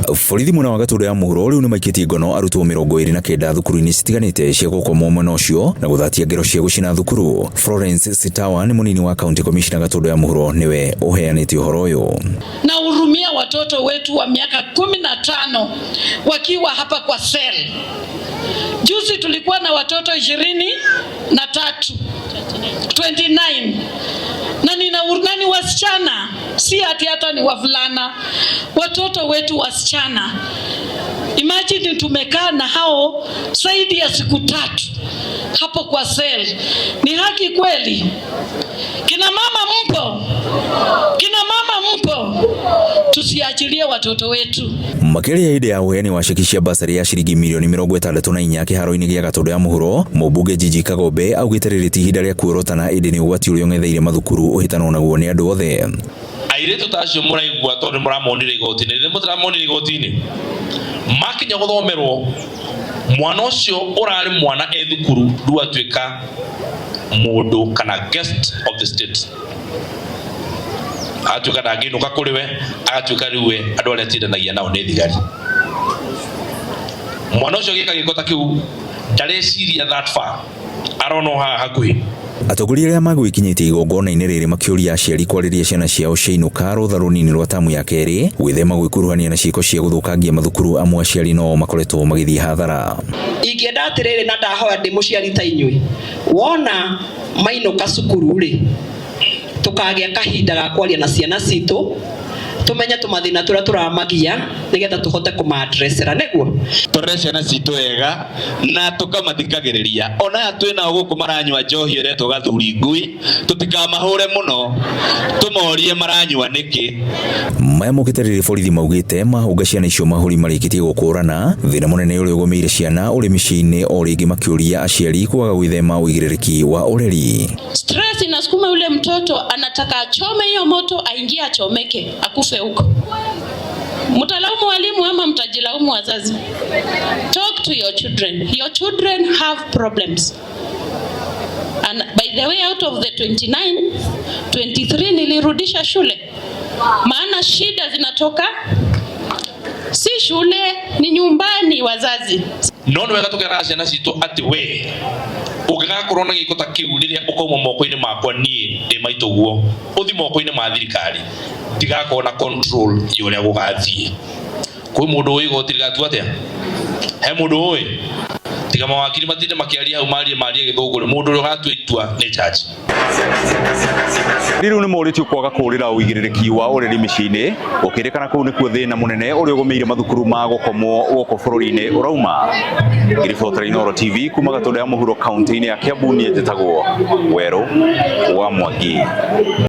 Borithi mwena wa Gatũndũ ya mũhuro rĩu nĩmaikĩtie ngono arutwo 29 thukuru-inĩ citiganĩte cia gũkomwo mwena ũcio na gũthatia ngero cia gũcina thukuru. Florence Sitawa nĩ mũnini wa county commissioner Gatũndũ ya mũhuro nĩwe ũheanĩte ũhoro ũyũ. Na hurumia watoto wetu wa miaka 15 wakiwa hapa kwa cell. Juzi tulikuwa na watoto 23, 29 na nina na ni wasichana, si ati hata ni wavulana, watoto wetu wasichana. Imagine tumekaa na hao zaidi ya siku 3 hapo kwa cell. Ni haki kweli? Kina mama mpo? Kina mama mpo? Tusiachilie watoto wetu. Makĩria hĩndĩ ya ũheani wa ceki cia basarĩ ya ciringi mirioni 64 kĩharo-inĩ gĩa Gatũndũ ya mũhuro, mũmbunge Jiji Kagombe augĩte rĩrĩ ti ihinda rĩa kuorotana ĩndĩ nĩ ũgwati ũrĩa ũng'etheire mathukuru ũhĩtanwo naguo nĩ andũ othe. Airĩtu ta acio mũraigua tondũ mũramonire igoti-inĩ, rĩrĩa mũtiramonire igoti-inĩ makinya gũthomerwo, mwana ũcio ũrarĩ mwana e thukuru rĩu atuĩka mũndũ kana guest of the state, agatuĩka ndangĩinũka kũrĩ we, agatuĩka rĩu we andũ arĩa atindanagia nao nĩ thigari. Mwana ũcio agĩka gĩko ta kĩu ndareciria that far, arona o haha hakuhĩ. Atongoria arĩa magwĩkinyĩtie igongona-inĩ rĩrĩ makĩũria aciari kwarĩria ciana ciao ciainũka rũtha rũnini rwa tamu ya kerĩ gwĩthema gwĩkuruhania na ciĩko cia gũthũkangia mathukuru amwe aciari no makoretwo magĩthiĩ hathara. Ingĩenda atĩrĩrĩ, na ndahoya ndĩ mũciari ta inyuĩ, wona mainũka cukuru rĩ, tũkagĩa kahinda ga kwaria na ciana citũ, tumenye tũmathĩna tũrĩa tũramagia nĩgetha tũhote kũmaadressera nĩguo tũrere ciana citũ wega na tũkamathikagĩrĩria. Ona aya twĩ nao gũkũ maranyua njohi ĩretwo gathuri ngui, tũtikamahũre mũno, tũmorie maranyua nĩkĩ. Maya mokĩte rĩrĩ borithi maugĩte mahũnga ciana icio mahũri marĩkĩtie gũkũrana thĩna mũnene ũrĩa ũgũmĩire ciana ũrĩ mĩciĩ-inĩ o rĩngĩ makĩũria aciari kwaga gwĩthema ũigĩrĩrĩki wa ũreri. Stress inasukuma yule mtoto anataka achome hiyo moto, aingie achomeke, akufe huko. Mtalaumu walimu ama mtajilaumu wazazi? Talk to your children. Your children have problems. And by the way, out of the 29, 23 nilirudisha shule. Maana shida zinatoka si shule, ni nyumbani wazazi. No nĩ wega tũkeraga ciana citũ atĩ we ũngĩgakorwo na gĩko ta kĩu rĩrĩa ũkauma moko-inĩ makwa niĩ ndĩ maitũguo ũthi moko-inĩ ma thirikari, ndigakorwo na control ya ũrĩa gũgathiĩ. Kwĩ mũndũ ũĩ igoti rĩgatua atĩa? He mũndũ ũĩ? Tiga mawakiri matinde makĩaria hau marie marie gĩthũngũ rĩ, mũndũ ũrĩa ũgatua itua nĩ judge. Rĩu nĩ morĩtio kwaga kũrĩra ũigĩrĩrĩki wa ũreri mĩciĩ-inĩ gũkĩrĩkana kũu nĩkuo thĩna mũnene ũrĩa ũgũmĩire mathukuru ma gũkomwo gũkũ bũrũri-inĩ ũrauma. Ngĩribotera Inooro TV kuma Gatũndũ ya mũhuro kaunti-inĩ ya Kiambu, niĩ njĩtagwo Werũ wa Mwangi.